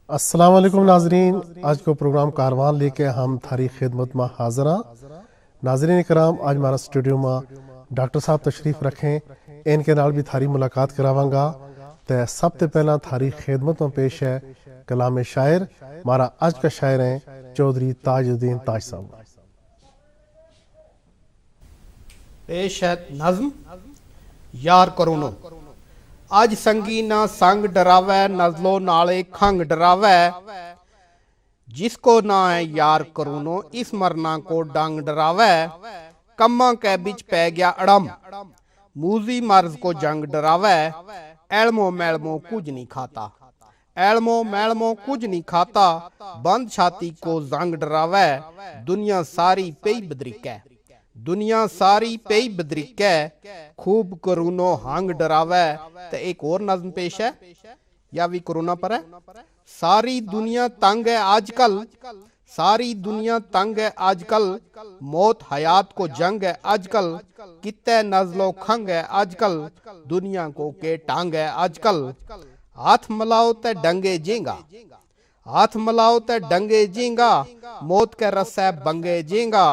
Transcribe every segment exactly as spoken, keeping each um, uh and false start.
السلام علیکم ناظرین، آج کو پروگرام کاروان لے کے ہم تھاری خدمت ما حاضر ہاں۔ ناظرین کرام، آج ہمارا سٹوڈیو ما ڈاکٹر صاحب تشریف رکھیں، ان کے نال بھی تھاری ملاقات کراواں گا۔ تے سب تے پہلاں تھاری خدمت ما پیش ہے کلام شاعر۔ ہمارا آج کا شاعر ہیں چوہدری تاج الدین تاج صاحب۔ پیش ہے نظم یار کرونو۔ اج سنگی نہ سنگ ڈراوے، نزلو نالے کھنگ ڈراوے۔ جس کو نہ ہے یار کرونو، اس مرنا کو ڈنگ ڈراوے۔ کماں کے بچ پے گیا اڑم، موزی مرض کو جنگ ڈراوے۔ ایلمو میلمو کچھ نہیں کھاتا، ایلمو میلمو کچھ نہیں کھاتا، بند چھاتی کو زنگ ڈراوے۔ دنیا ساری پئی بدریکے، دنیا ساری پئی بدریکے، خوب کرونو ہنگ ڈراوے۔ تے ایک اور نظم پیش ہے، یا وی کرونا پر ہے۔ ساری دنیا تنگ ہے آج کل، ساری دنیا تنگ ہے آج کل، موت حیات کو جنگ ہے آج کل، کتے نزلو کھنگ ہے آج کل، دنیا کو کے ٹانگ ہے آج کل۔ ہاتھ ملاؤ تے ڈنگے جینگا، ہاتھ ملاؤ تے ڈنگے جینگا، موت کے رسے بنگے جینگا۔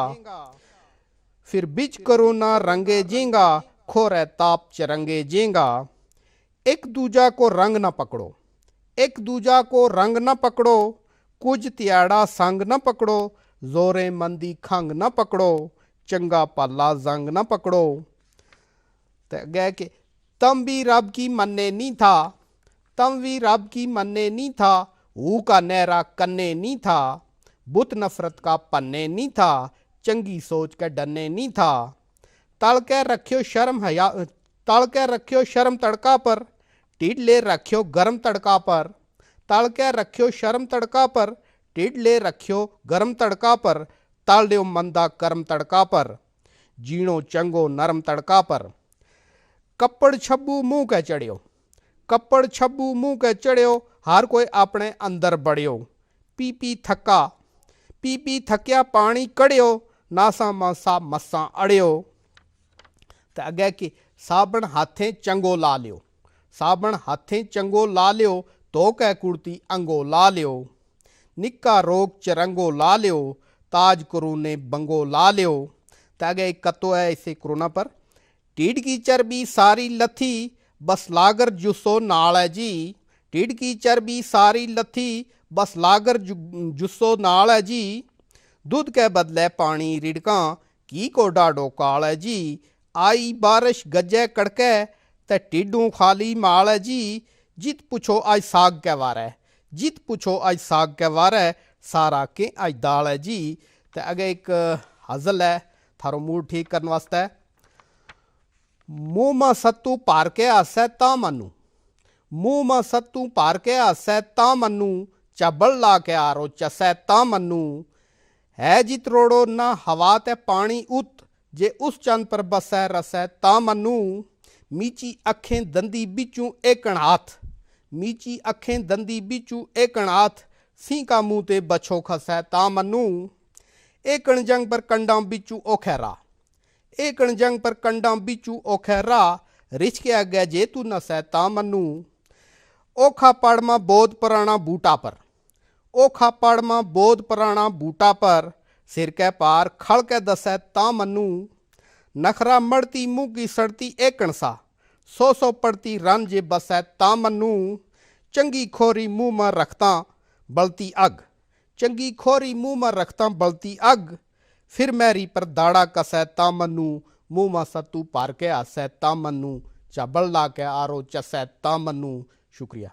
پھر بچ کرونا رنگے جینگا، کھورے تاپ چرنگے جینگا۔ ایک دوجا کو رنگ نہ پکڑو، ایک دوجا کو رنگ نہ پکڑو، کچھ تیاڑا سنگ نہ پکڑو، زوریں مندی کھنگ نہ پکڑو، چنگا پلا زنگ نہ پکڑو۔ تے گئے کہ تم بھی رب کی مننے نہیں تھا، تم بھی رب کی مننے نہیں تھا، ہو کا نہرا کنے نہیں تھا، بت نفرت کا پنے نہیں تھا، چنگی سوچ کے ڈنے نہیں تھا۔ تل کے رکھیو شرم حیا، تل کے رکھیو شرم تڑکا پر، ٹیڈ لے رکھیو گرم تڑکا پر۔ تل کے رکھیو شرم تڑکا پر، ٹیڈ لے رکھیو گرم تڑکا پر، تل دیو مندا کرم تڑکا پر، جینو چنگو نرم تڑکا پر۔ کپڑ چھبو منہ کے چڑھیو، کپڑ چھبو منہ کے چڑھیو، ہر کوئی اپنے اندر بڑیو۔ پی پی تھکا، پی پی تھکیا پانی کڑیو، ناسا ماسا مساں اڑیو۔ تے اگے کہ صابن ہاتھیں چنگو لا لیو، صابن ہاتھیں چنگو لا لیو، تو کے کڑتی انگو لا لیو۔ نکا روک چرنگو لا لیو، تاج کرونے بنگو لا لیو۔ تے اگے ایک کتو ہے اسے کرونا پر۔ ٹیڈ کی چربی ساری لتھی، بس لاگر جسو نال ہے جی۔ ٹیڈ کی چربی ساری لتھی، بس لاگر جسو نال ہے جی۔ دودھ کے بدلے پانی رڑکاں، کی کو ڈاڈو کال ہے جی۔ آئی بارش گجے کڑکے، تے ٹیڈوں خالی مال ہے جی۔ جت پچھو آئی ساگ کے وارے، جت پچھو آئی ساگ کے وارے، سارا کے آئی دال ہے جی۔ تے اگے ایک ہزل ہے تھارو موڈ ٹھیک کرن واسطے۔ منہ ما ستو پار کے آسے تاں منو، منہ ما ستو پار کے آسے تاں منو، چبل لا کے آرو چسے تاں منو۔ ہے جت روڑو نہ ہوا تے پانی ات، جے اس چند پر بسے رسے تاں منو۔ میچی اکھیں دندی بچوں ایکن ہاتھ، میچی اکھیں دندی بچوں ایکن ہاتھ، سینکا منہ تے بچھو کھسے تاں منو۔ ایکن جنگ پر کنڈاں بچوں اوکھے راہ، ایکن جنگ پر کنڈاں بچوں اوکھے راہ، رچھ کے اگے جے تو نسے تاں منو۔ اوکھا پڑ ما بودھ پرانا بوٹا پر، اوکھا پڑ ما بودھ پرانا بوٹا پر، سر کے پار کھل کے دسے تاں منو۔ نخرا مڑتی منہ کی سڑتی ایکن سا، سو سو پڑتی رن جے بسے تاں منو۔ چنگی کھوری منہ ما رکھتاں بلتی اگ، چنگی کھوری منہ ما رکھتاں بلتی اگ۔ پھر میری پر داڑا کسے تاں منو، منہ ما ستو پار کے آسے تاں منو، چبل لا کے آرو چسے تاں منو۔ شکریہ۔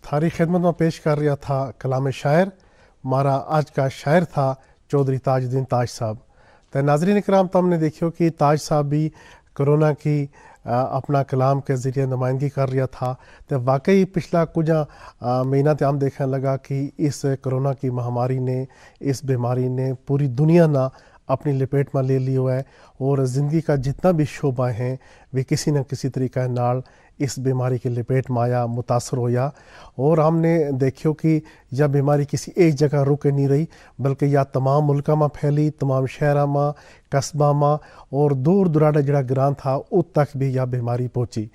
تھاری خدمت ما پیش کر رہیا تھا کلام شاعر، ہمارا آج کا شاعر تھا چوہدری تاج الدین تاج صاحب۔ تے ناظرین کرام، تم نے دیکھیو کہ تاج صاحب بھی کرونا کی اپنا کلام کے ذریعے نمائندگی کر رہیا تھا۔ تے واقعی پچھلا کچھ مہینہ تے ہم دیکھنے لگا کہ اس کرونا کی مہاماری نے، اس بیماری نے پوری دنیا نا اپنی لپیٹ ما لے لیو ہے، اور زندگی کا جتنا بھی شعبہ ہیں، وہ کسی نہ کسی طریقہ نال اس بیماری کی لپیٹ ما آیا، متاثر ہویا۔ اور ہم نے دیکھیو کہ یا بیماری کسی ایک جگہ رک کے نہیں رہی، بلکہ یا تمام ملکاں ما پھیلی، تمام شہراں ما، قصبہ ما، اور دور دراڈا جڑا گراں تھا، ات تک بھی یا بیماری پہنچی۔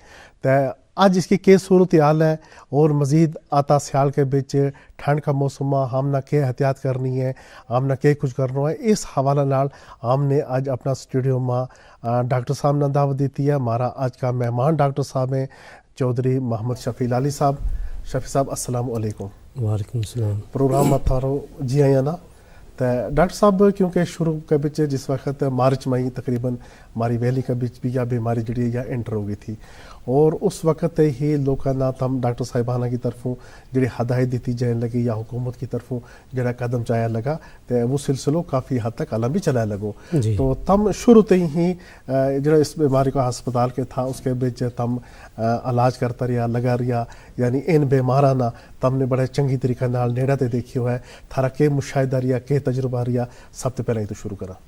تے آج اس کی کے صورتحال ہے، اور مزید آتا سیال کے بچ ٹھنڈ کا موسم ما ہم نا کے احتیاط کرنی ہے، ہم نا کے کچھ کرنو ہے، اس حوالہ نال ہم نے آج اپنا سٹوڈیو ما ڈاکٹر صاحب نا دعوت دیتی ہے۔ ہمارا آج کا مہمان ڈاکٹر صاحب ہیں، چوہدری محمد شفیع لالی صاحب۔ شفیع صاحب، السلام علیکم۔ وعلیکم السلام۔ پروگرام ما تھارو جی آیا نا۔ تے ڈاکٹر صاحب، کیونکہ شروع کے بچ جس وقت مارچ ماہی تقریباً ہماری ویلی کے بچ بھی یا بیماری جڑی ہے یا انٹر ہو گئی تھی، اور اس وقت ہی لوکاں نا تم ڈاکٹر صاحبانہ کی طرفوں جڑی ہدایت دیتی جائیں لگی یا حکومت کی طرفوں جڑا قدم چایا لگا، تے وہ سلسلو کافی حد تک الم بھی چلا لگو۔ تو تم شروع تے ہی جڑا اس بیماری کو ہسپتال کے تھا، اس کے بچ تم علاج کرتا رہیا، لگا رہیا، یعنی ان بیماراں نا تم نے بڑے چنگی طریقے نال نیڑا تے دیکھیو ہے۔ تھارا کے مشاہدہ رہیا، کے تجربہ رہیا؟ سب تے پہلاں ہی تو شروع کراں۔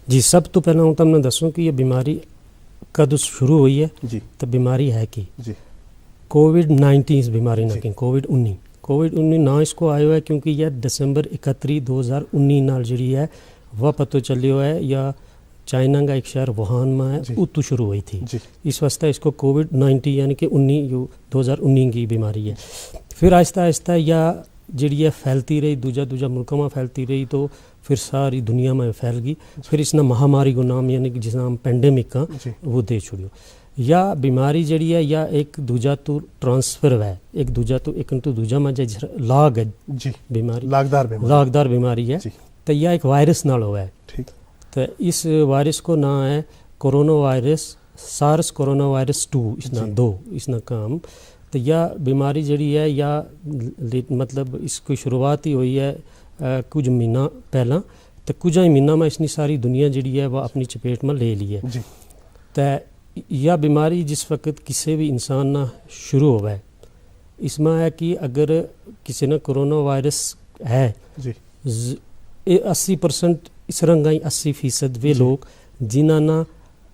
جی، سب تو پہلاں ہوں تم نے دسوں کہ یہ بیماری کد شروع ہوئی ہے، جی۔ تو بیماری ہے کی؟ جی۔ کووڈ نائنٹین اس بیماری نا کی، کووڈ انی۔ کووڈ انی ناں اس کو آیو ہے کیونکہ یہ دسمبر اکتری دو ہزار انی نال جڑی ہے، وہ پتو چلیو ہے یا چائنا کا ایک شہر ووہان ما ہے، اتو شروع ہوئی تھی۔ اس واسطے اس کو کووڈ نائنٹین یعنی کہ انی، دو ہزار انی کی بیماری ہے۔ پھر آہستہ آہستہ یا جڑی ہے پھیلتی رہی، دوجا دوجا ملکاں ما پھیلتی رہی، تو پھر ساری دنیا ما پھیل گئی۔ پھر اس نا مہاماری کو نام، یعنی کہ جس نام پینڈیمک کا، وہ دے چھوڑیو۔ یا بیماری جڑی ہے یا ایک دوجا تو ٹرانسفر ہوئے، ایک دوجا تو ایک تو دوجا ما جس لاگ ہے، جی۔ بیماری لاگدار بیماری۔ لاگدار بیماری ہے۔ تو یا ایک وائرس نال ہوئے۔ تو اس وائرس کو نام ہے کورونا وائرس، سارس کورونا وائرس ٹو، اس نا دو، اس نا کام۔ تو یا بیماری جڑی ہے یا مطلب اس کو شروعات ہی ہوئی ہے کچھ مہینہ پہلاں۔ تو کچھ ہی مہینہ ما اس نی ساری دنیا جڑی ہے وہ اپنی چپیٹ ما لے لی ہے۔ تو یا بیماری جس وقت کسے بھی انسان نا شروع ہووے، اس ما ہے کہ اگر کسے نا کورونا وائرس ہے، اسی پرسنٹ اس رنگا ہی اسی فیصد ویہ لوگ جنہاں نا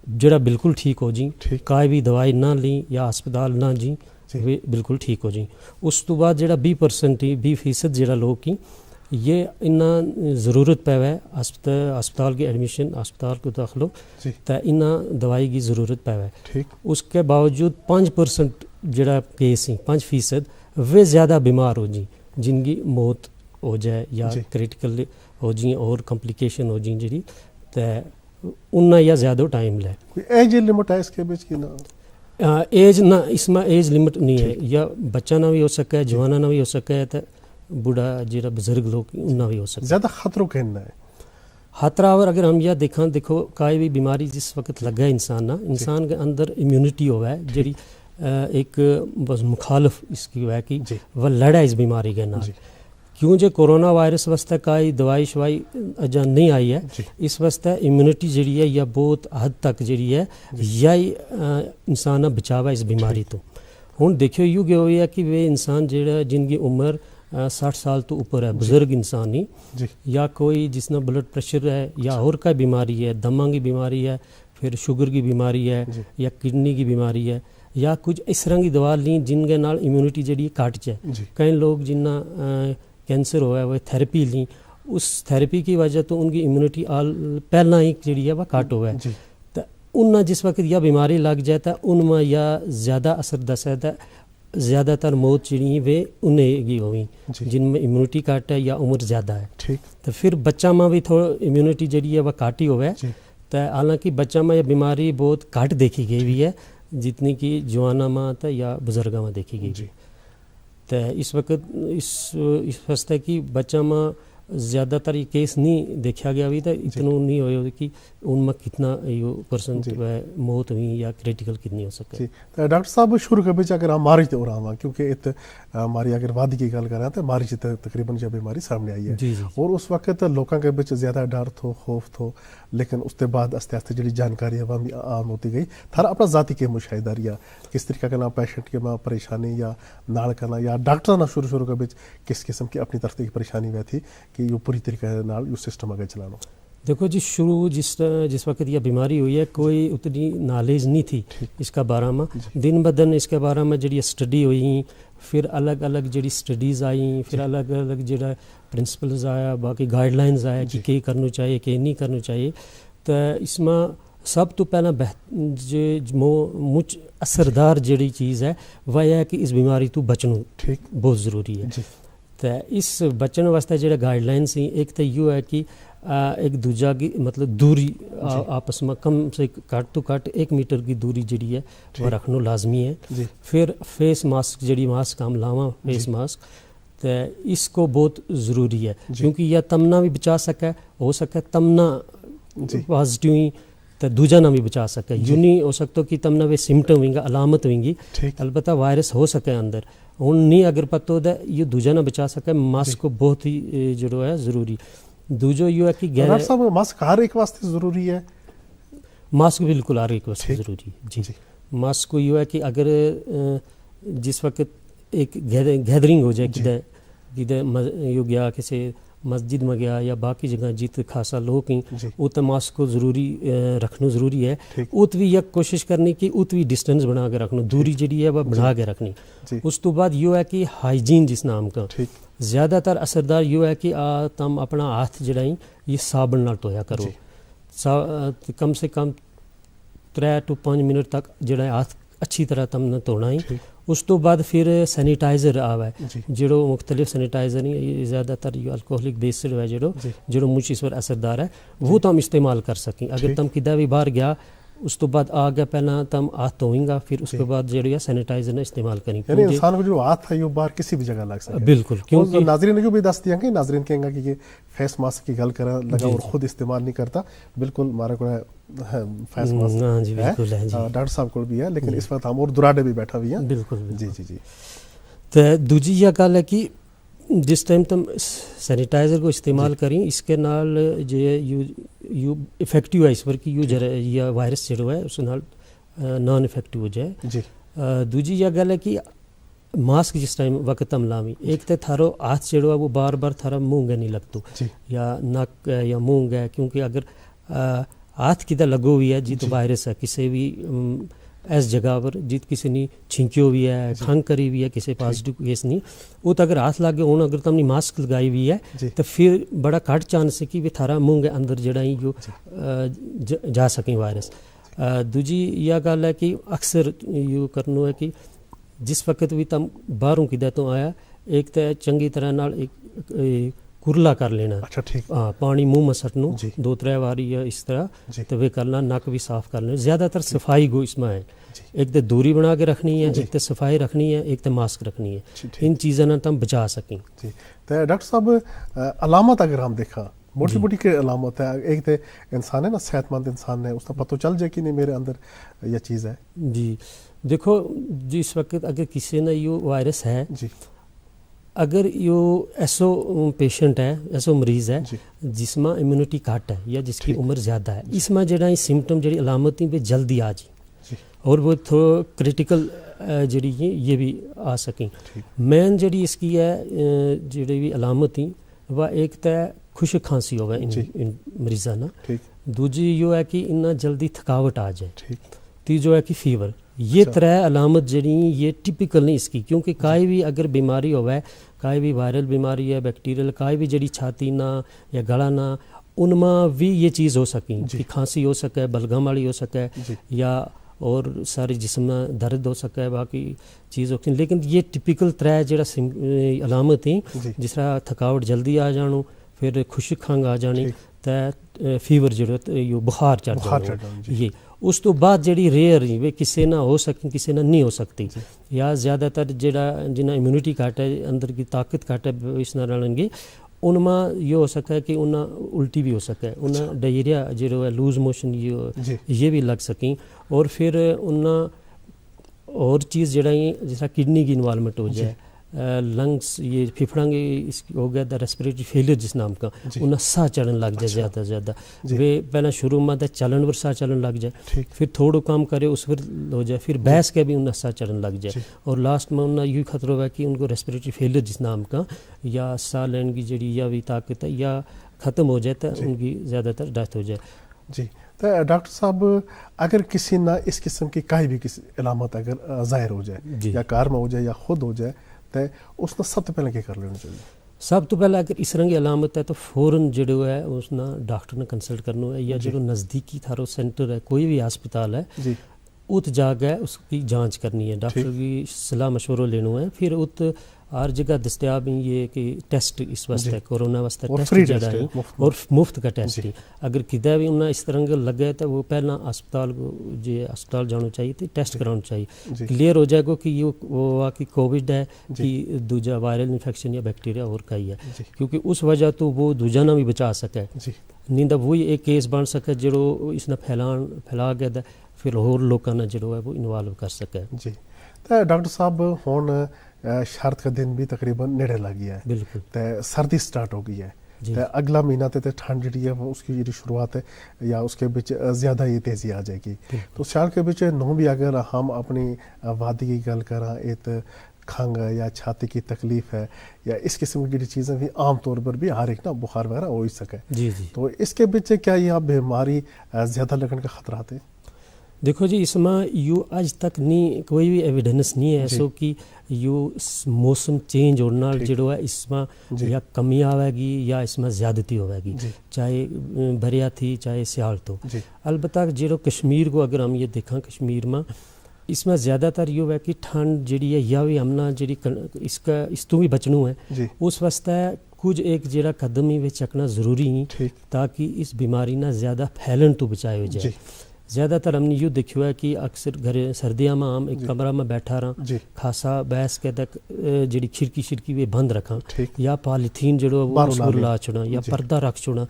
جڑا بالکل ٹھیک ہو جی، کائے بھی دوائی نہ لیں یا ہسپتال نہ جی، ویہ بالکل ٹھیک ہو جی۔ اس تو بعد جڑا بیہہ پرسنٹ ہی بیہہ فیصد جڑا لوگ ہی یہ انہاں ضرورت پیوے، ہسپتال کی ایڈمیشن، ہسپتال کو داخلو، تے انہاں دوائی کی ضرورت پیوے۔ اس کے باوجود پانچ پرسنٹ جڑا کیس ہی پانچ فیصد ویہ زیادہ بیمار ہو جی، جن کی موت ہو جائے یا کریٹیکل ہو جی اور کمپلیکیشن ہو جی جڑی، تے انہاں یا زیادہ ٹائم لے۔ کوئی ایج لمٹ ہے اس کے بچ کی نا؟ ایج نا، اس ما ایج لمٹ نہیں ہے۔ یا بچہ نا بھی ہو سکے، جوانا نا بھی ہو سکے، تے بوڑھا جیڑا بزرگ لوگ انہاں بھی ہو سکے۔ زیادہ خطرو کہنا ہے؟ خطرہ اور اگر ہم یا دیکھاں، دیکھو کائے بھی بیماری جس وقت لگا ہے انسان نا، انسان کے اندر امیونٹی ہووے جیڑی ایک بس مخالف اس کی ہووے کہ وہ لڑا اس بیماری کے نال۔ کیوں جے کورونا وائرس واسطے کائی دوائی شوائی اجاں نہیں آئی ہے، اس واسطے امیونٹی جیڑی ہے یا بہت حد تک جیڑی ہے، یا ہی انسان نا بچاوا اس بیماری تو۔ ہن دیکھیو یوہ گیو ہوئی ہے کہ ویہ انسان جیڑا جن کی عمر سٹھ سال تو اپر ہے، بزرگ انسان ہی، یا کوئی جس نا بلڈ پریشر ہے یا ہور کا بیماری ہے، دماں کی بیماری ہے، پھر شوگر کی بیماری ہے، یا کڈنی کی بیماری ہے، یا کچھ اس طرح کی دوا لیں جن کے نال امیونٹی جیڑی ہے کٹ جائے۔ کئی لوگ جنہاں کینسر ہووے وہ تھیراپی لیں، اس تھیراپی کی وجہ تو ان کی امیونٹی آل پہلاں ہی جیڑی ہے وہ کٹ ہووے۔ تو انہاں جس وقت یا بیماری لگ جائے تو ان ما یا زیادہ اثر دسے تو زیادہ تر موت جیڑی ہیں وہ انہیں کی ہوئی، جن میں امیونٹی کٹ ہے یا عمر زیادہ ہے۔ تو پھر بچہ ما بھی تھوڑا امیونٹی جیڑی ہے وہ کٹ ہی ہووے۔ تو حالانکہ بچہ ما یہ بیماری بہت کٹ دیکھی گئی ہوئی ہے، جتنی کہ جوانا ما تے یا بزرگاں ما دیکھی گئی ہوئی۔ تے اس وقت اس واسطے کہ بچہ ما زیادہ تر یہ کیس نہیں دیکھیا گیا ہوئی تے اتنو نہیں ہوئے ہوئے کہ ان ما کتنا یہ پرسنٹ موت ہوئی یا کریٹیکل کتنی ہو سکے۔ ڈاکٹر صاحب، شروع کے بچ اگر ہم مارچ تے اڑاواں، کیونکہ ات ہماری اگر وادی کی گل کراں تے مارچ تے تقریباً یہ بیماری سامنے آئی ہے، اور اس وقت لوکاں کے بچ زیادہ ڈر تھو، خوف تھو، لیکن اس تے بعد آستے آستے جیڑی جانکاری ہے وہ بھی عام ہوتی گئی۔ تھارا اپنا ذاتی کے مشاہدہ رہیا؟ کس طریقہ کے نال پیشنٹ کے ما پریشانی یا نال کرنا یا ڈاکٹراں نا شروع شروع کے بچ کس قسم کی اپنی طرف تے کی پریشانی ہوئی تھی کہ یوہ پوری طریقے نال یوہ سسٹم اگے چلانو؟ دیکھو جی، شروع جس جس وقت یہ بیماری ہوئی ہے کوئی اتنی نالج نہیں تھی اس کا بارہ ما۔ دن بدن اس کے بارہ ما جیڑی اسٹڈی ہوئی، پھر الگ الگ جیڑی اسٹڈیز آئی، پھر الگ الگ جیڑا پرنسپلز آیا، باقی گائیڈ لائنز آیا کہ کے کرنو چاہیے، کے نہیں کرنو چاہیے۔ تو اس ما سب تو پہلاں مچ اثردار جیڑی چیز ہے، وہ یہ ہے کہ اس بیماری تو بچنو بہت ضروری ہے۔ تے اس بچن واسطے جیڑا گائیڈ لائنز ہیں، ایک تے یوہ ہے کہ ایک دوجہ کی مطلب دوری آپس ما کم سے کٹ تو کٹ ایک میٹر کی دوری جیڑی ہے، وہ رکھنو لازمی ہے۔ پھر فیس ماسک جیڑی ماسک ہم لاواں فیس ماسک، تے اس کو بہت ضروری ہے، کیونکہ یا تمنا وی بچا سکے، ہو سکے تمنا پازیٹیو ہی تے دوجا نا وی بچا سکے۔ یوہ نہیں ہو سکتو کہ تمنا وی سمٹم ہوئیں گا، علامت ہوئیں گی۔ البتہ وائرس ہو سکے اندر، ہن نہیں اگر پتو دے، یوہ دوجا نا بچا سکے۔ ماسک کو بہت ہی جیڑو ہے ضروری۔ دوجو یوہ ہے کہ ڈاکٹر صاحب، ماسک ہر ایک واسطے ضروری ہے؟ ماسک بالکل ہر ایک واسطے ضروری ہے جی۔ ماسک کو یوہ ہے کہ اگر جس وقت ایک گیدرنگ ہو جائے، کدے یوہ گیا کسے مسجد ما گیا یا باقی جگہ جت خاصا لوک ہیں، اتنا ماسک کو ضروری رکھنو ضروری ہے۔ ات وی یک کوشش کرنی کہ ات وی ڈسٹنس بنا کے رکھنو، دوری جیڑی ہے وہ بنا کے رکھنی۔ اس تو بعد یوہ ہے کہ ہائیجین جس نام کا زیادہ تر اثردار یوہ ہے کہ تم اپنا ہاتھ جیڑا ہیں یہ صابن نال تویا کرو۔ کم سے کم ترے ٹو پانچ منٹ تک جیڑا ہے ہاتھ اچھی طرح تم نے توڑنا ہیں۔ اس تو بعد پھر سینیٹائزر آوے، جیڑو مختلف سینیٹائزر ہیں، زیادہ تر یوہ الکوہلک بیسڈ ہوئے جیڑو مچ اس پر اثردار ہے، وہ تم استعمال کر سکیں۔ اگر تم کدا وی باہر گیا، اس تو بعد آ گیا پہلاں تم ہاتھ توئیں گا، پھر اس کے بعد جیڑو یا سینیٹائزر نا استعمال کریں۔ یعنی انسان کو جو ہاتھ ہے یوہ باہر کسی بھی جگہ لگ سکے۔ بالکل، کیونکہ ناظرین نے یوہ بھی دس دیا کہ ناظرین کہیں گا کہ یہ فیس ماسک کی گل کرا لگا اور خود استعمال نہیں کرتا۔ بالکل ہمارے کو فیس ماسک ہے، ڈاکٹر صاحب کو بھی ہے، لیکن اس وقت ہم اور دراڈے بھی بیٹھا ہوئی ہیں۔ بالکل جی جی جی۔ تے دوجی یہ گل ہے کہ جس ٹائم تم سینیٹائزر کو استعمال کریں، اس کے نال جو ہے یوہ افیکٹیو ہے اس پر کہ یوہ وائرس جیڑو ہے اس نال نان افیکٹیو ہو جائے۔ دوجی یہ گل ہے کہ ماسک جس ٹائم وقت تم لاویں، ایک تے تھارو ہاتھ جیڑو ہے وہ بار بار تھارا منہ گے نہیں لگتو، یا نک یا منہ گے، کیونکہ اگر ہاتھ کدھر لگو ہوئی ہے جت وائرس ہے کسے بھی ایس جگہ پر جت کسے نے چھینکیو ہوئی ہے، کھنگ کری ہوئی ہے، کسے پازیٹیو کیس نہیں، ات اگر ہاتھ لگے ہون اگر تم نے ماسک لگائی ہوئی ہے تو پھر بڑا کٹ چانس ہے کہ وہ تھارا منہ گے اندر جیڑا ہی جو جا سکیں وائرس۔ دوجی یہ گل ہے کہ اکثر یوہ کرنو ہے کہ جس وقت وی تم باہروں کدے تو آیا، ایک تے چنگی طرح نال ایک کرلا کر لینا۔ پانی منہ ما سٹنو دو ترے واری یا اس طرح تے وی کرنا، نک وی صاف کر لینا۔ زیادہ تر صفائی گو اس ما ہے۔ ایک تے دوری بنا کے رکھنی ہے، ایک تے صفائی رکھنی ہے، ایک تے ماسک رکھنی ہے۔ ان چیزاں نا تم بچا سکیں۔ تے ڈاکٹر صاحب، علامت اگر ہم دیکھاں، موٹی موٹی کے علامت ہے؟ ایک تے انسان ہے نا، صحت مند انسان ہے، اس نا پتو چل جائے کہ نہیں میرے اندر یہ چیز ہے۔ جی دیکھو، جس وقت اگر کسے نا یوہ وائرس ہے، اگر یوہ ایسو پیشنٹ ہے، ایسو مریض ہے جس ما امیونٹی کٹ ہے یا جس کی عمر زیادہ ہے، اس ما جیڑا سمپٹم جیڑی علامت ہیں وہ جلدی آ جی، اور وہ تھو کریٹیکل جیڑی ہیں یہ بھی آ سکیں۔ مین جیڑی اس کی ہے جیڑی بھی علامت ہیں، وہ ایک تے خشک کھانسی ہووے ان مریضاں نا۔ دوجی یوہ ہے کہ انہاں جلدی تھکاوٹ آ جائے۔ تیجو ہے کہ فیور۔ یہ ترے علامت جیڑی ہیں یہ ٹپیکل نہیں اس کی، کیونکہ کائی بھی اگر بیماری ہووے، کائی بھی وائرل بیماری ہے، بیکٹیریل، کائی بھی جیڑی چھاتی نا یا گلا نا، ان ما بھی یہ چیز ہو سکیں کہ کھانسی ہو سکے، بلغم والی ہو سکے، یا اور ساری جسم نا درد ہو سکے، باقی چیز ہو سکیں۔ لیکن یہ ٹپیکل ترے جیڑا علامت ہیں، جس طرح تھکاوٹ جلدی آ جانو، پھر خشک کھنگ آ جانی، تے فیور جیڑو یوہ بخار چڑھ جانو۔ یہ اس تو بعد جیڑی ریئر ہیں وہ کسے نا ہو سکیں، کسے نا نہیں ہو سکتی۔ یا زیادہ تر جیڑا جنہاں امیونٹی گھٹ ہے، اندر کی طاقت گھٹ ہے، اس نا رلن گی، ان ما یہ ہو سکے کہ انہاں الٹی بھی ہو سکے، انہاں ڈائریا جیڑو ہے، لوز موشن یہ بھی لگ سکیں۔ اور پھر انہاں اور چیز جیڑا ہیں جس طرح کڈنی کی انوالومنٹ ہو جائے، لنگس یہ پھپھڑاں کی ہو گیا دا ریسپریٹری فیلئر جس نام کا، انہاں ساہ چڑھن لگ جائے زیادہ زیادہ۔ وہ پہلا شروع ما دا چلن ور ساہ چلن لگ جائے، پھر تھوڑو کام کرے اس ور ہو جائے، پھر بحث کے بھی انہاں ساہ چڑھن لگ جائے۔ اور لاسٹ ما انہاں یوہ خطرو ہے کہ ان کو ریسپریٹری فیلئر جس نام کا یا ساہ لین کی جیڑی یا بھی طاقت ہے یا ختم ہو جائے تو ان کی زیادہ تر ڈیتھ ہو جائے۔ جی، تو ڈاکٹر صاحب، اگر کسی نا اس قسم کی کائی بھی کسی علامت اگر ظاہر ہو جائے یا کار ما ہو جائے یا خود ہو جائے، تو اس نا سب تو پہلے کیا کر لینا چاہیے؟ سب تو پہلا اگر اس طرح کی علامت ہے تو فورا جیڑو ہے اس نا ڈاکٹر نا کنسلٹ کرنو ہے یا جیڑو نزدیکی تھارو سینٹر ہے کوئی وی ہسپتال ہے، ات جا کے اس کی جانچ کرنی ہے، ڈاکٹر کی صلاح مشورو لینو ہے۔ پھر ات ہر جگہ دستیاب ہیں یہ کہ ٹیسٹ اس واسطے کورونا واسطے ٹیسٹ جیڑا ہیں، اور مفت کا ٹیسٹ ہیں۔ اگر کدے بھی انہاں اس طرح کا لگے تو وہ پہلا ہسپتال کو جانو چاہیے، ٹیسٹ کرانو چاہیے، کلیئر ہو جائے گو کہ یہ واقعی کوویڈ ہے کہ دوجا وائرل انفیکشن یا بیکٹیریا اور کائی ہے۔ کیونکہ اس وجہ تو وہ دوجا نا بھی بچا سکے، نہیں دا وہی ایک کیس بن سکے جیڑو اس نا پھیلا گیا دا، پھر ہور لوکاں نا جیڑو ہے وہ انوالو کر سکے۔ جی۔ تے ڈاکٹر صاحب، ہن شرط کا دن بھی تقریبا نیڑے لگ گیا ہے، تے سردی سٹارٹ ہو گئی ہے، تے اگلا مہینہ تے ٹھنڈ جیڑی ہے اس کی جیڑی شروعات ہے یا اس کے بچ زیادہ یہ تیزی آ جائے گی۔ تو سیال کے بچ نو بھی اگر ہم اپنی وادی کی گل کراں، ایت کھنگ ہے یا چھاتی کی تکلیف ہے یا اس قسم کی جیڑی چیزیں بھی عام طور پر بھی ہر ایک نا بخار وغیرہ ہو ہی سکے۔ تو اس کے بچ کیا یہ بیماری زیادہ لگن کا خطرہ آتے؟ دیکھو جی، اس ما یوہ اج تک نی کوئی وی ایویڈنس نی ہے ایسو کہ یوہ موسم چینج ہون نال جیڑو ہے اس ما یا کمی آوے گی یا اس ما زیادتی ہووے گی، چاہے بریا تھی چاہے سیال تو۔ البتہ جیڑو کشمیر کو اگر ہم یہ دیکھاں، کشمیر ما اس ما زیادہ تر یوہ ہے کہ ٹھنڈ جیڑی ہے یا وی ہم نا جیڑی اس تو وی بچنو ہے، اس واسطے کچھ ایک جیڑا قدم ہی وچ چکنا ضروری ہیں، تاکہ اس بیماری نا زیادہ پھیلن تو بچائے ہو جائے۔ زیادہ تر ہم نے یوہ دیکھیو ہے کہ اکثر گھر سردیاں ما ہم ایک کمرہ ما بیٹھا رہاں، خاصا بحث کے تک جیڑی کھڑکی شڑکی وی بند رکھاں یا پالیتھین جیڑو ہے وہ اس پر لا چھوڑاں یا پردہ رکھ چھوڑاں۔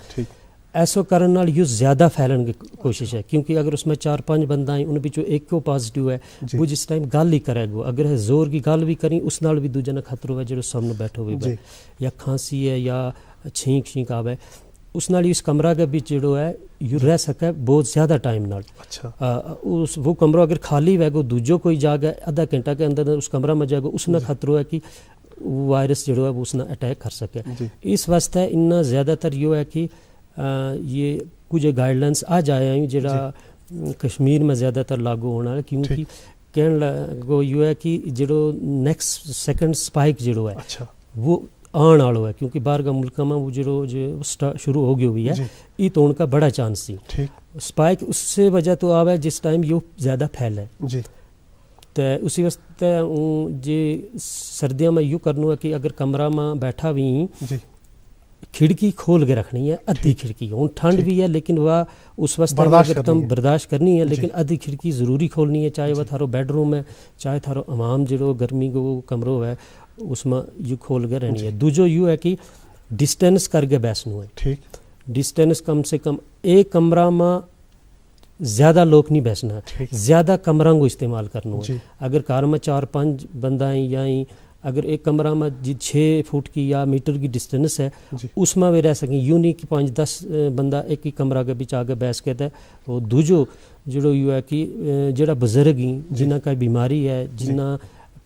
ایسو کرن نال یوہ زیادہ پھیلن کی کوشش ہے، کیونکہ اگر اس ما چار پانچ بندہ ہیں، ان بچو ایک کو پازیٹیو ہے، وہ جس ٹائم گل ہی کرے گو، اگر زور کی گل بھی کریں، اس نال بھی دوجہ نا خطرو ہے جیڑو سامنے بیٹھو ہوئی بھائی یا کھانسی ہے یا چھینک شینک آوے، اس نال اس کمرہ کے بچ جیڑو ہے یوہ رہ سکے بہت زیادہ ٹائم نال۔ وہ کمرو اگر خالی ہووے گو، دوجو کوئی جا کے ادھا گھنٹہ کے اندر اس کمرہ ما جائے گو، اس نا خطرو ہے کہ وائرس جیڑو ہے وہ اس نا اٹیک کر سکے۔ اس واسطے ان نا زیادہ تر یوہ ہے کہ یہ کچھ گائیڈ لائنس آ جایا ہیں جیڑا کشمیر ما زیادہ تر لاگو ہونا ہے، کیونکہ کہن لگو یوہ ہے کہ جیڑو نیکسٹ سیکنڈ سپائک جیڑو ہے وہ آن آلو ہے، کیونکہ باہر کا ملکاں ما وہ جیڑو شروع ہو گیو ہوئی ہے، یہ تو ان کا بڑا چانس سی۔ سپائک اس سے وجہ تو آوے جس ٹائم یوہ زیادہ پھیلے۔ تے اسی واسطے ہوں جی سردیاں ما یوہ کرنو ہے کہ اگر کمرہ ما بیٹھا وی ہیں، کھڑکی کھول کے رکھنی ہے، ادھی کھڑکی ہوں ٹھنڈ وی ہے لیکن وہ اس واسطے برداشت کرنی ہے، لیکن ادھی کھڑکی ضروری کھولنی ہے، چاہے وہ تھارو بیڈ روم ہے، چاہے تھارو عوام جیڑو گرمی کو کمرو ہے، اس ما یوہ کھول کے رہنی ہے۔ دوجو یوہ ہے کہ ڈسٹینس کر کے بیسنو ہے۔ ڈسٹینس کم سے کم ایک کمرہ ما زیادہ لوک نہیں بیسنا، زیادہ کمراں کو استعمال کرنو ہے۔ اگر کار ما چار پانچ بندہ ہیں یا اگر ایک کمرہ ما جی چھ فٹ کی یا میٹر کی ڈسٹینس ہے، اس ما وی رہ سکیں، یوہ نہیں کہ پانچ دس بندہ ایک ہی کمرہ کے بچ آ کے بیس کے تے وہ دوجو جیڑو یوہ ہے کہ جیڑا بزرگ ہیں، جنہاں کا بیماری ہے، جنہاں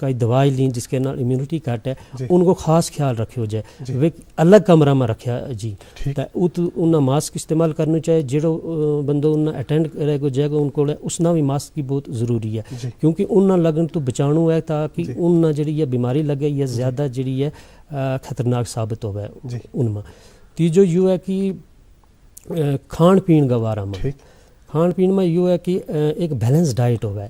کائی دوائی لیں جس کے نال امیونٹی گھٹ ہے، ان کو خاص خیال رکھیو جائے۔ وہ الگ کمرہ ما رکھیا جی۔ تے ات انہاں ماسک استعمال کرنو چاہیے، جیڑو بندو انہاں اٹینڈ کرے گو جائے گو ان کو اس نا وی ماسک کی بہت ضروری ہے، کیونکہ انہاں لگن تو بچانو ہے تاکہ انہاں جیڑی یہ بیماری لگے یا زیادہ جیڑی ہے خطرناک ثابت ہووے۔ ان ما تیجو یوہ ہے کہ کھان پین کا بارہ ما کھان پین ما یوہ ہے کہ ایک بیلنس ڈائٹ ہووے۔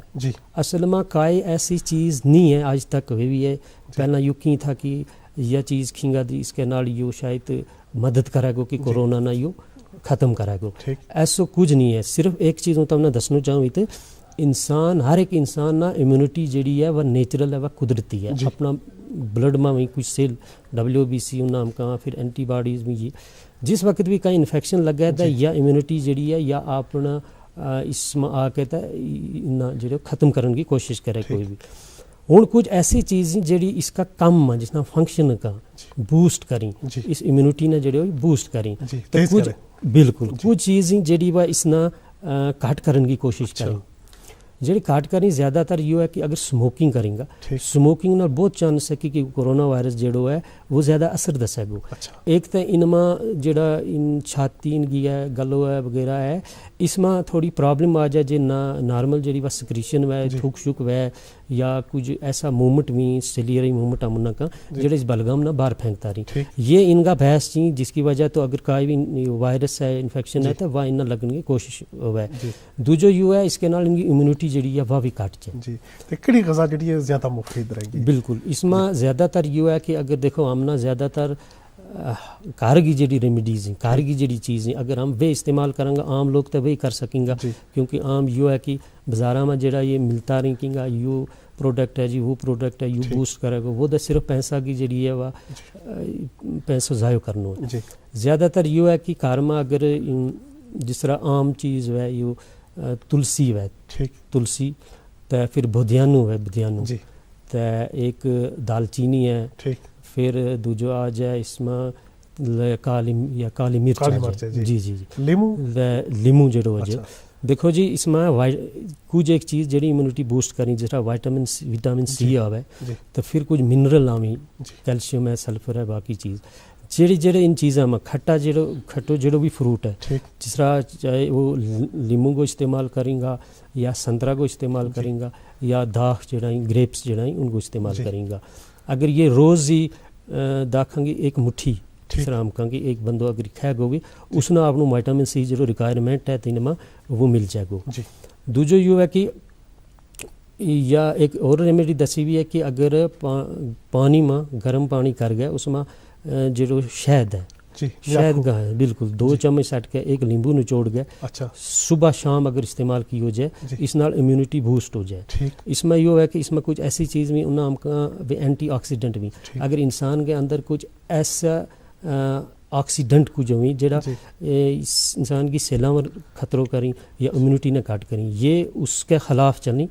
اصل ما کائی ایسی چیز نہیں ہے آج تک ہوئی وی ہے، پہلا یوہ کہیں تھا کہ یہ چیز کھینگا دی اس کے نال یوہ شاید مدد کرے گو کہ کورونا نا یوہ ختم کرے گو۔ ایسو کچھ نہیں ہے۔ صرف ایک چیز ہوں تم نا دسنو چاہوں وی تے انسان ہر ایک انسان نا امیونٹی جیڑی ہے وہ نیچرل ہے، وہ قدرتی ہے۔ اپنا بلڈ ما وی کچھ سیل ڈبلیو بی سی انہاں ہم کہاں پھر اینٹی باڈیز وی یہ جس وقت وی کائی انفیکشن لگے تے یا امیونٹی جیڑی ہے یا اپنا اس ما آ کے تے انہاں جیڑے ختم کرن کی کوشش کرے کوئی وی۔ ہن کچھ ایسی چیز ہیں جیڑی اس کا کم ہے جس نا فنکشن کا بوسٹ کریں، اس امیونٹی نا جیڑے بوسٹ کریں۔ بالکل کچھ چیز ہیں جیڑی وہ اس نا گھٹ کرن کی کوشش کریں۔ جیڑی گھٹ کریں زیادہ تر یوہ ہے کہ اگر سموکنگ کریں گا، سموکنگ نال بہت چانس ہے کہ کورونا وائرس جیڑو ہے وہ زیادہ اثر دسے گو۔ ایک تے ان ما جیڑا ان چھاتی ان کی ہے، گلو ہے وغیرہ ہے، اس ما تھوڑی پرابلم آ جائے جے نارمل جیڑی وہ سکریشن ہوئے، تھوک شک ہوئے یا کچھ ایسا مومنٹ وی سلیری مومنٹ ہم انہاں کا جیڑے اس بلغم نا باہر پھینکتا رہی۔ یہ ان کا بحث چی جس کی وجہ تو اگر کائی وی وائرس ہے انفیکشن ہے تو وہ انہاں لگنے کی کوشش ہوئے۔ دوجو یوہ ہے اس کے نال ان کی امیونٹی جیڑی ہے وہ وی کٹ جائے۔ جی۔ تے کیڑی غذا جیڑی ہے زیادہ مفید رہے گی؟ بالکل اس ما زیادہ تر یوہ ہے کہ اگر دیکھو ہم نا زیادہ تر کار کی جیڑی ریمیڈیز ہیں، کار کی جیڑی چیز ہیں، اگر ہم ویہ استعمال کراں گا عام لوگ تے ویہ کر سکیں گا۔ کیونکہ عام یوہ ہے کہ بازاراں ما جیڑا یہ ملتا رہی کیں گا یوہ پروڈکٹ ہے جی، وہ پروڈکٹ ہے یوہ بوسٹ کرے گا، وہ تے صرف پیسہ کی جیڑی ہے وہ پیسو ضائع کرنو ہے۔ زیادہ تر یوہ ہے کہ کار ما اگر جس طرح عام چیز ہوئے یوہ تلسی ہوئے، تلسی تے فر بھدیانو ہوئے، بھدیانو تے ایک دال چینی ہے۔ فر دوجو آ جائے اس ما کالی یا کالی مرچ آ جائے۔ جی جی جی۔ لیمو جیڑو ہے جی۔ دیکھو جی اس ما کچھ ایک چیز جیڑی امیونٹی بوسٹ کریں جس طرح وائٹامن سی آوے، تو فر کچھ منرل آویں، کیلشیم ہے، سلفر ہے، باقی چیز جیڑی جیڑے ان چیزاں ما کھٹا جیڑو کھٹو جیڑو وی فروٹ ہے، جس طرح چاہے وہ لیمو کو استعمال کریں گا یا سنترا کو استعمال کریں گا یا داخ جیڑا ہیں گریپس جیڑا ہیں ان کو استعمال کریں گا۔ اگر یہ روز ہی داکھاں گی ایک مٹھی، جس طرح ہم کہاں گی ایک بندو اگر کھے گو گی، اس نا اپنو وائٹامن سی جیڑو ریکوائرمنٹ ہے تین ما وہ مل جائے گو۔ دوجو یوہ ہے کہ یا ایک اور ریمیڈی دسی وی ہے کہ اگر پانی ما گرم پانی کر گیا اس ما جیڑو شہد ہے، شہد کا ہے بالکل دو چمچ سٹ کے ایک لیمبو نچوڑ گیا، صبح شام اگر استعمال کی ہو جائے، اس نال امیونٹی بوسٹ ہو جائے۔ اس ما یوہ ہے کہ اس ما کچھ ایسی چیز وی انہاں ہم کا اینٹی آکسیڈنٹ وی، اگر انسان کے اندر کچھ ایسا آکسیڈنٹ کو جو وی جیڑا انسان کی سیلاں ور خطرو کریں یا امیونٹی نا کٹ کریں یہ اس کے خلاف چلیں،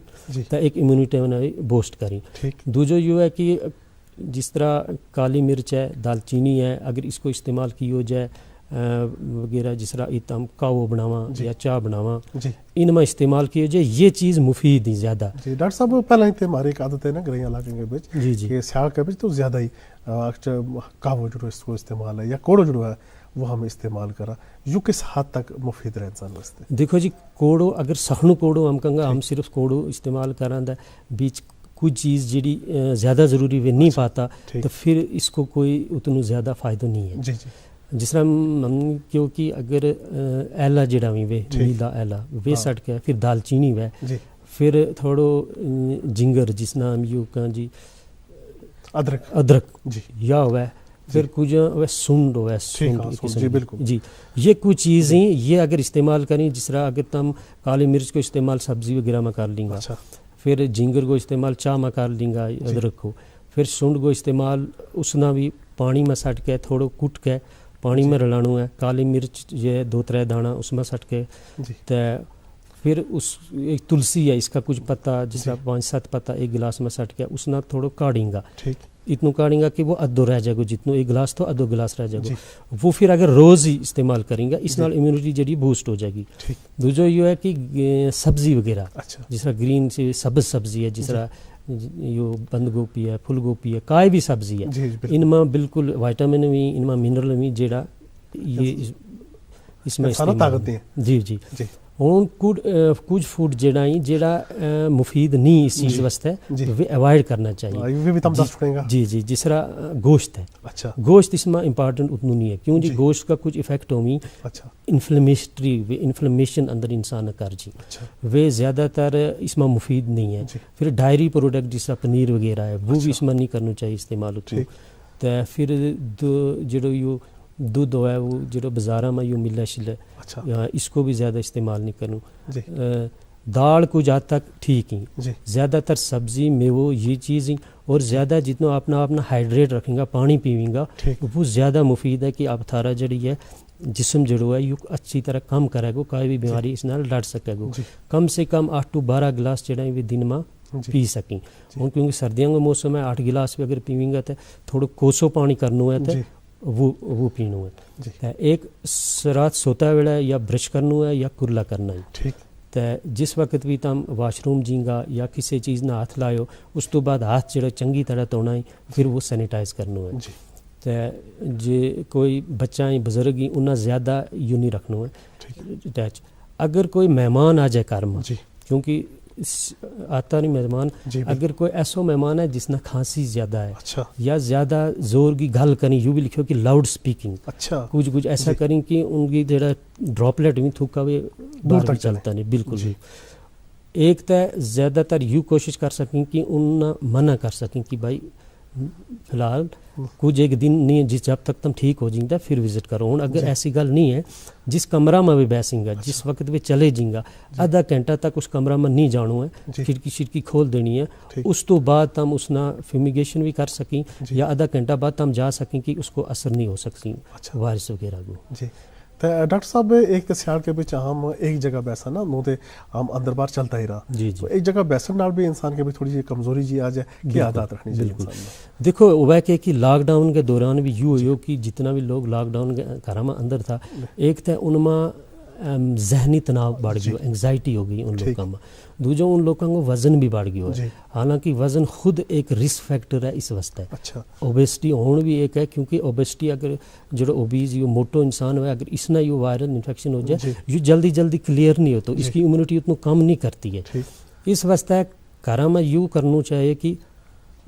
تا ایک امیونٹی نا بوسٹ کریں۔ دوجو یوہ ہے کہ جس طرح کالی مرچ ہے، دال چینی ہے، اگر اس کو استعمال کی ہو جائے وغیرہ جس طرح اتم کاوو بناواں یا چاہ بناواں، ان ما استعمال کی ہو جائے یہ چیز مفید ہیں زیادہ۔ جی ڈاکٹر صاحب، پہلا ہی تے ہماری ایک عادت ہے نا گرہیاں علاقے کے بچ، جی جی، کہ سیاہ کے بچ تو زیادہ ہی کاوو جیڑو اس کو استعمال ہے یا کوڑو جیڑو ہے وہ ہم استعمال کراں، یوہ کس حد تک مفید رہے انسان واسطے؟ دیکھو جی، کوڑو اگر سخنو کوڑو ہم کہاں گا ہم صرف کوڑو استعمال کراں دا بیچ کچھ چیز جیڑی زیادہ ضروری وی نہیں پاتا، تو فر اس کو کوئی اتنو زیادہ فائدو نہیں ہے۔ جس طرح ہم کیونکہ اگر ایلا جیڑا وی وے نیلا ایلا وے سٹ کے فر دال چینی وے، فر تھوڑو جنگر جس نام یوہ کہاں جی ادرک، ادرک یا ہوئے، فر کچھ ہوئے سنڈ ہوئے، سنڈ جی۔ یہ کچھ چیز ہیں یہ اگر استعمال کریں جس طرح اگر تم کالی مرچ کو استعمال سبزی وغیرہ ما کر لیں گا، فر جنگر کو استعمال چاہ ما کر لیں گا، ادرک کو، فر سنڈ کو استعمال اس نا وی پانی ما سٹ کے تھوڑو کٹ کے پانی ما رلانو ہے، کالی مرچ یہ دو ترے دانا اس ما سٹ کے، تے فر اس ایک تلسی ہے اس کا کچھ پتا جس طرح پانچ ست پتا ایک گلاس ما سٹ کے اس نا تھوڑو کاڑیں گا، اتنو کاڑیں گا کہ وہ ادھو رہ جائے گو، جتنو ایک گلاس تھو ادھو گلاس رہ جائے گو۔ وہ فر اگر روز ہی استعمال کریں گا اس نال امیونٹی جیڑی بوسٹ ہو جائے گی۔ دوجو یوہ ہے کہ سبزی وغیرہ جس طرح گرین سی سبز سبزی ہے جس طرح یوہ بند گوپی ہے، پھول گوپی ہے، کائے وی سبزی ہے، ان ما بالکل وائٹامن وی، ان ما منرل وی جیڑا یہ اس ما استعمال۔ جی جی۔ ہن کچھ فوڈ جیڑا ہیں جیڑا مفید نہیں اس چیز واسطے، وی اوائڈ کرنا چاہیے۔ جی جی، جس طرح گوشت ہے، گوشت اس ما امپارٹنٹ اتنو نہیں ہے کیوں جی گوشت کا کچھ افیکٹ ہوویں انفلمیشن اندر انسان نا کر جی، ویہ زیادہ تر اس ما مفید نہیں ہے۔ فر ڈائری پروڈکٹ جس طرح پنیر وغیرہ ہے وہ وی اس ما نہیں کرنو چاہیے استعمال اتنو۔ تے فر جیڑو یوہ دودھ ہوئے وہ جیڑو بازاراں ما یوہ ملے شلے، اس کو وی زیادہ استعمال نہیں کرنو۔ دال کچھ حد تک ٹھیک ہیں، زیادہ تر سبزی میوو یہ چیز ہیں، اور زیادہ جتنو اپنا اپنا ہائیڈریٹ رکھیں گا، پانی پیویں گا، وہ زیادہ مفید ہے کہ اپتھارا جیڑی ہے جسم جیڑو ہے یوہ اچھی طرح کم کرے گو، کائے وی بیماری اس نال لڑ سکے گو۔ کم سے کم آٹھ ٹو بارہ گلاس جیڑا ہیں وی دن ما پی سکیں۔ ہن کیونکہ سردیاں کو موسم ہے، آٹھ گلاس وی اگر پیویں گا تے تھوڑو کوسو پانی کرنو ہے تے وہ پینو ہے۔ ایک رات سوتا ویڑا یا برش کرنو ہے یا کرلا کرنا ہے۔ تے جس وقت وی تم واش روم جینگا یا کسے چیز نا ہتھ لایو، اس تو بعد ہتھ جیڑا چنگی طرح تونا ہے، فر وہ سینیٹائز کرنو ہے۔ تے جے کوئی بچہ ہیں بزرگ ہیں انہاں زیادہ یونی رکھنو ہے۔ اگر کوئی مہمان آ جائے کار ما، کیونکہ آتا نہیں مہمان۔ اگر کوئی ایسو مہمان ہے جس نا کھانسی زیادہ ہے، یا زیادہ زور کی گل کریں، یوہ بھی لکھیو کہ لاؤڈ سپیکنگ، کچھ کچھ ایسا کریں کہ ان کی جیڑا ڈراپلیٹ بھی تھوکا ہوئے، دور تک چلتا نہیں بالکل بھی۔ ایک تہ زیادہ تر یوہ کوشش کر سکیں کہ ان نا منع کر سکیں کہ بھائی فی الحال کچھ ایک دن نہیں ہے جس جب تک تم ٹھیک ہو جائیں گے پھر وزٹ کرو۔ ہن اگر ایسی گل نہیں ہے، جس کمرہ ما ویہ بیسیں گا، جس وقت ویہ چلے جائیں گا، ادھا گھنٹہ تک اس کمرہ ما نہیں جانو ہے، کھڑکی شڑکی کھول دینی ہے۔ اس تو بعد تم اس نا فیومیگیشن وی کر سکیں، یا ادھا گھنٹہ بعد تم جا سکیں کہ اس کو اثر نہیں ہو سکتی وائرس وغیرہ کو۔ ڈاکٹر صاحب، ایک تے سیال کے بچ ہم ایک جگہ بیسا نا نو تے ہم اندر باہر چلتا ہی رہا۔ ایک جگہ بیسن نال بھی انسان کے بچ تھوڑی جی کمزوری جی آ جائے، کیا عادات رکھنی چاہیے انسان نے؟ دیکھو، وہ کہ لاک ڈاؤن کے دوران بھی یوہ ہویو کہ جتنا بھی لوگ لاک ڈاؤن کے گھراں ما اندر تھا، ایک تے ان ما ذہنی تناؤ بڑھ گیو، اینگزائٹی ہو گئی ان لوگاں ما۔ دوجو ان لوگاں کو وزن بھی بڑھ گیو ہے، حالانکہ وزن خود ایک رسک فیکٹر ہے اس واسطے۔ اوبیسٹی ہون بھی ایک ہے، کیونکہ اوبیسٹی اگر جیڑو اوبیز یوہ موٹو انسان ہوئے، اگر اس نا یوہ وائرل انفیکشن ہو جائے، یوہ جلدی جلدی کلیئر نہیں ہوتو، اس کی امیونٹی اتنو کم نہیں کرتی ہے۔ اس واسطے گھراں ما یوہ کرنو چاہیے کہ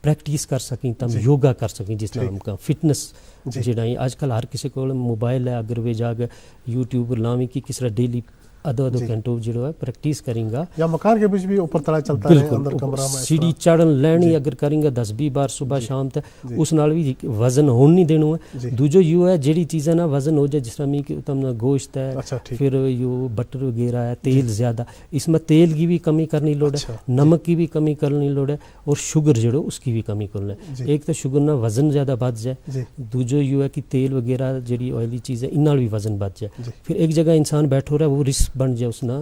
پریکٹس کر سکیں تم، یوگا کر سکیں، جس طرح ہم کہاں فٹنس جیڑا ہی آج کل ہر کسی کو موبائل ہے، اگر ویہ جا کے یوٹیوب لاویں کہ کس طرح ڈیلی ادھو ادھو گھنٹو جیڑو ہے پریکٹس کریں گا۔ یا مکان کے بچ بھی اوپر تلا چلتا رہے، اندر کمرہ ما سیڑھی چڑھن لینی اگر کریں گا دس بیس بار صبح شام تے، اس نال بھی وزن ہون نہیں دینو ہے۔ دوجو یوہ ہے جیڑی چیزاں نا وزن ہو جائے، جس طرح میں کہ تم نا گوشت ہے، پھر یوہ بٹر وغیرہ ہے، تیل زیادہ، اس ما تیل کی بھی کمی کرنی لوڑ ہے، نمک کی بھی کمی کرنی لوڑ ہے، اور شوگر جیڑو اس کی بھی کمی کرنی ہے۔ ایک تو شوگر نا وزن زیادہ بڑھ جائے، دوجو یوہ ہے کہ تیل وغیرہ جیڑی آئلی چیز ہے ان نال بھی وزن بڑھ جائے۔ پھر ایک جگہ انسان بیٹھو رہے، وہ رسک بن جائے اس نا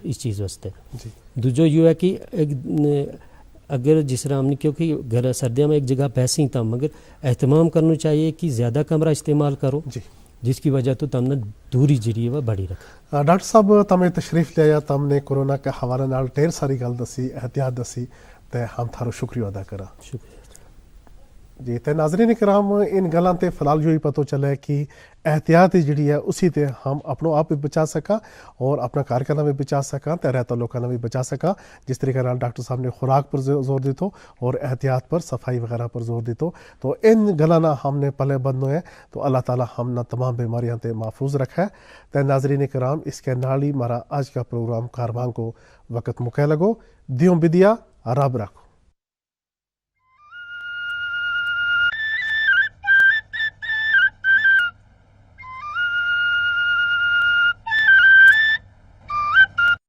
اس چیز واسطے۔ دوجو یوہ ہے کہ اگر جس طرح ہم نے کہیو کہ سردیاں ما ایک جگہ بیسیں تم، مگر اہتمام کرنو چاہیے کہ زیادہ کمرہ استعمال کرو، جس کی وجہ تو تم نا دوری جیڑی ہے وہ بڑی رکھے۔ ڈاکٹر صاحب، تم نے تشریف لیا، تم نے کورونا کے حوالے نال ڈھیر ساری گل دسی، احتیاط دسی، تے ہم تھارو شکریہ ادا کراں۔ جی تے ناظرین کرام، ان گلاں تے فی الحال یوہ ہی پتو چلے کہ احتیاط ہی جیڑی ہے اسی تے ہم اپنو آپ بھی بچا سکاں اور اپنا کارکناں بھی بچا سکاں تے رہتا لوکاں نا بھی بچا سکاں۔ جس طریقے نال ڈاکٹر صاحب نے خوراک پر زور دیتو اور احتیاط پر، صفائی وغیرہ پر زور دیتو، تو ان گلاں نا ہم نے پلے بندنو ہے۔ تو اللہ تعالی ہم نا تمام بیماریاں تے محفوظ رکھے۔ تے ناظرین کرام، اس کے نال ہی ہمارا آج کا پروگرام کاروان کو وقت مکے لگو۔ دیوں بدیا، رب رکھو۔